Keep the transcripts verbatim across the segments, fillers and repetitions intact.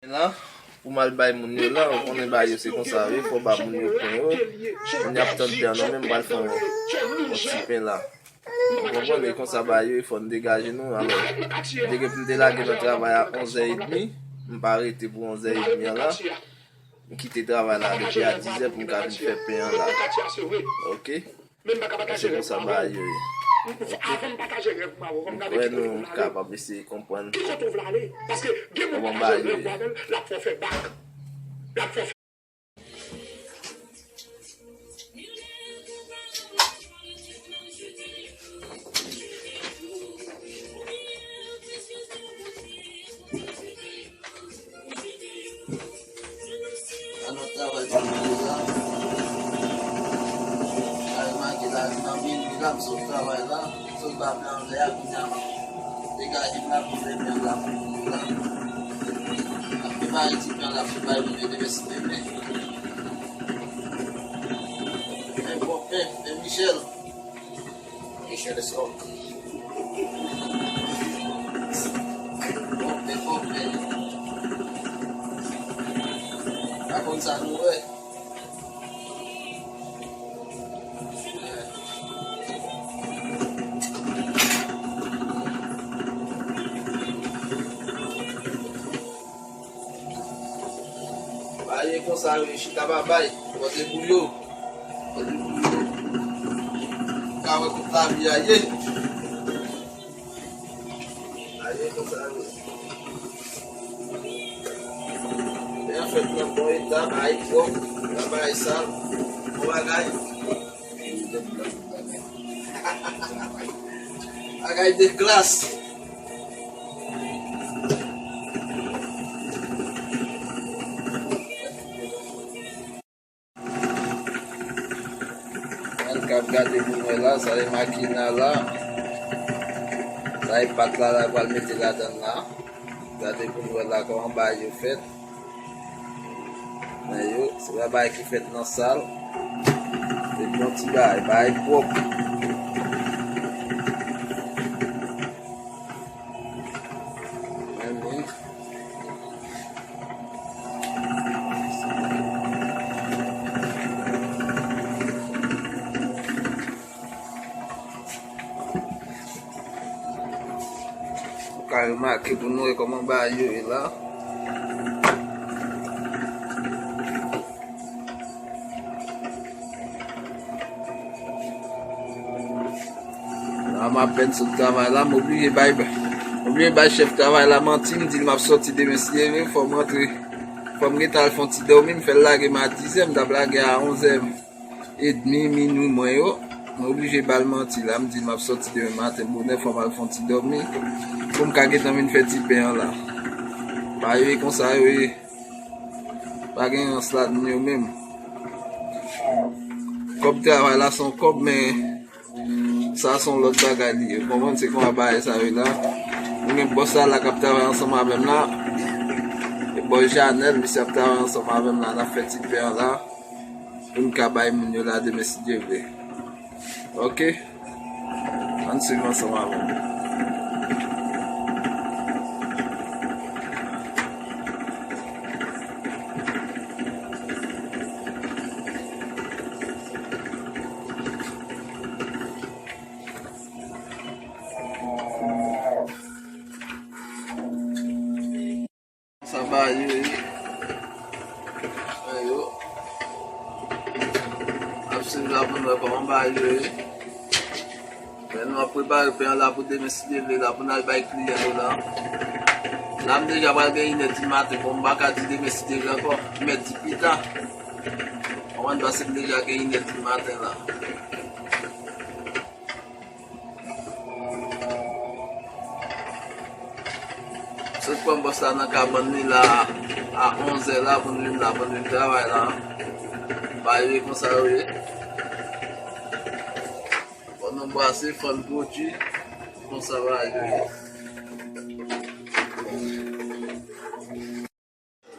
La, pou m al bay moun yo la, ou konnen bagay yo se konsa yo ye, fò w ba moun yo pen yo. Moun y ap tann pen an nan men, m pral fè yon, yon ti pen la. Ou konprann, e konsa bagay yo ye, fò n degaje nou. Alò, m te gen pou m te lage nan travay a onzè edmi, m pa rete pou onzè edmi an la. M kite travay la depi a dizè pou m ka vin fè pen an la. Ok? Se konsa bagay yo ye. Ok? M kwè nou kapab eseye konprann kòman bagay yo ye. An nou travay pou nou la. Kay Magi la, nan minui la, m sot travay la, sot ba men anlè a, kounye a m ap degaje m la pou fè men la pou nou la. M ap prepare ti pen la pou bay moun yo demen si Dye vle. Men bon pen, men Michel. Michel Escroc. Konpè, konpè. Pa konn sa nou wè. Bagay yo ye konsa yo ye, chita babay, pote pou yo. Pote pou yo. Ou ka wè kot lavi a ye. Bagay yo ye konsa yo ye. Pen an fèt nan bon eta, bagay pwòp, pa bagay sal. Bon bagay. Bagay de klas. Mwen k ap gade pou mwen la, sa e makina la. Sa e pat la, la pral mete ladann la. Gade pou mwen la kòman bagay yo fèt. Men yo, se pa bagay ki fèt nan sal. Se bon ti bagay, bagay pwòp. Men, men. Ou ka remake pou nou wè kòman bagay yo ye la. La, m apèn sot travay la, m oblije bay, m oblije bay chèf travay la manti, m di l m ap sòti demen si Dye vle, fò m rantre, fò m gentan al fè yon ti dòmi, m fè l lage m a dizè, m t ap lage a onzè edmi, minui mwen yo. M oblije ba l manti la, m di l m ap sòti demen maten bonè, fò m al fè yon ti dòmi, pou m ka gentan vin fè ti pen an la. Bagay yo ye konsa yo ye. Pa gen rans ladan yo menm. Kòb travay la se yon kòb, men sa se yon lòt bagay li ye. Ou konprann? Se konsa bagay sa yo ye la. Mwen gen bòs la la k ap travay ansanm avè m la. E bòs Janèl, misye ap travay ansanm avè m la. N ap fè ti pen an la. Pou n ka bay moun yo la demen si Dye vle. Ok? Ann swiv ansanm avè m. Sa bagay yo ye. Pen yo. N ap swiv la pou n wè kòman bagay yo ye. Pen nou ap prepare pen an la pou demen si Dye vle la pou n al bay kliyan yo la. La m deja pral gen inè di maten, bon m pa ka di demen si Dye vle ankò, m mèt di pita. Konprann, paske m deja gen inè di maten la. Sot pran bòs la nan kabann li la a onzè la pou n vin la, pou n vin travay la. Bagay yo ye konsa yo ye. Fò nou brase, fò n pwodui, konsa bagay yo ye.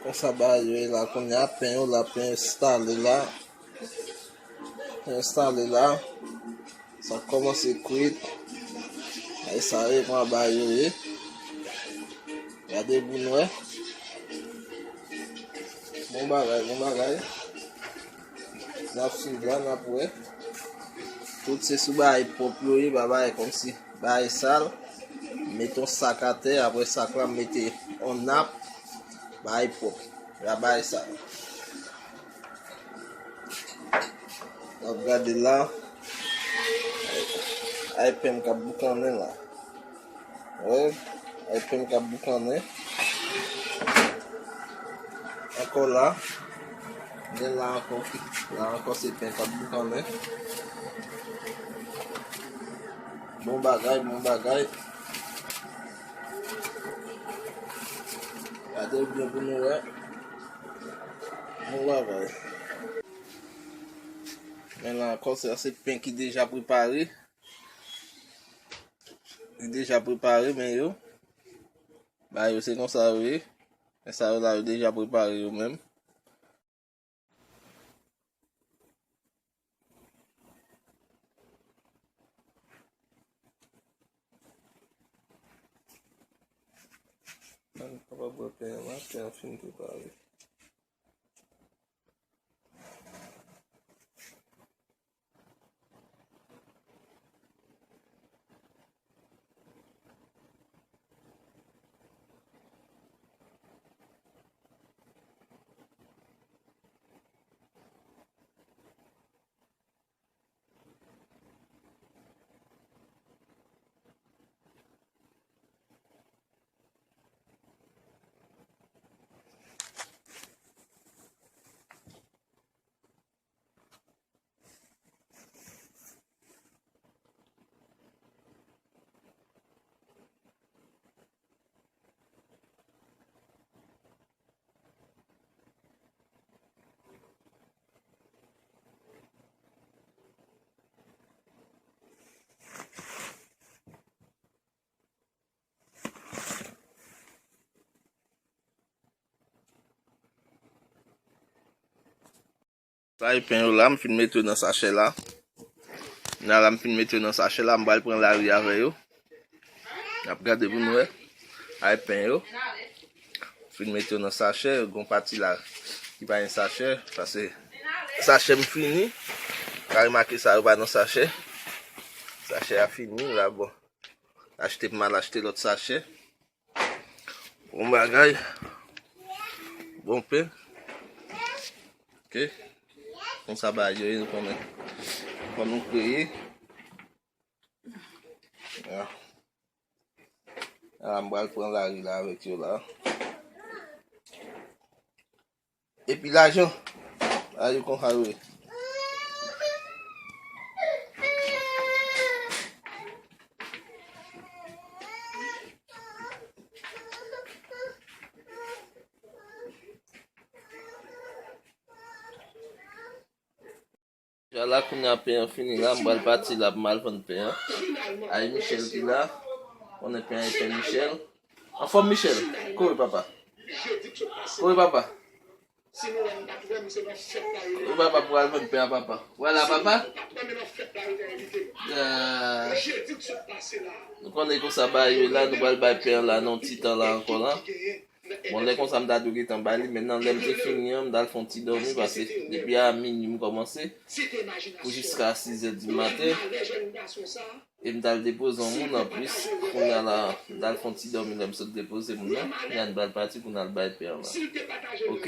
Konsa bagay yo ye la kounye a, pen yo la, pen enstale la. Pen enstale la. Sa kòmanse kwit. Ay sa ye, kòman bagay yo ye. Gade pou n wè. Bon bagay, bon bagay. N ap swiv la, n ap wè. Tout se sou bagay pwòp yo ye, pa bagay kòmsi bagay sal. Mete yon sak atè, apre sak la, mete yon nap. Bagay pwòp. Pa bagay sal. N ap gade la. Ay, ay, pen m k ap boukannen la. Wè, ay pen k ap boukannen. Ankò la. Gen la ankò. La ankò se pen k ap boukannen. Bon bagay, bon bagay. Gade byen pou nou wè. Bon bagay. Men la ankò, sa se pen ki deja prepare. Li deja prepare, men yo. Ba yo, se konsa yo ye. Men sa yo la, yo deja prepare yo menm. Ann kapab wè pen an la, pen an fin prepare. Sa e pen yo la, m fin mete yo nan sachè la. Nan la, m fin mete yo nan sachè la, m pral pran lari avè yo. N ap gade pou nou wè. Ay pen yo. Fin mete yo nan sachè, gon pati la ki pa gen sachè, paske sachè m fini. Ka remake sa yo pa nan sachè. Sachè a fini, la bon. Achte m al achte lòt sachè. Bon bagay. Bon pen. Ok. Konsa bagay yo ye, nou konnen. Fò nou kreye. Ah. Ah, m pral pran lari la avèk yo la. Epi lajan. A yo konsa yo ye. Deja la, kounye a pen an fini la, m pral pati la pou m al vann pen an. Ay Michel ki la. Konnen pen an e pen Michel. Anfòm Michel? Kouri papa. Kouri papa. Kouri papa pou al vann pen an papa. Vwala papa. Ah. Nou konnen konsa bagay yo la, nou pral bay pen an la nan yon ti tan la ankò la. Bon, lè konsa m ta dwe gentan ba li, men nan lè m te fini an, m t al fè yon ti dòmi, paske depi a minui m kòmanse, pou jiska sizè di maten, e m t al depoze yon moun anplis, kounye a la, m t al fè yon ti dòmi lè m sot depoze moun nan, kounye a n pral pati pou n al bay pè an la. Ok?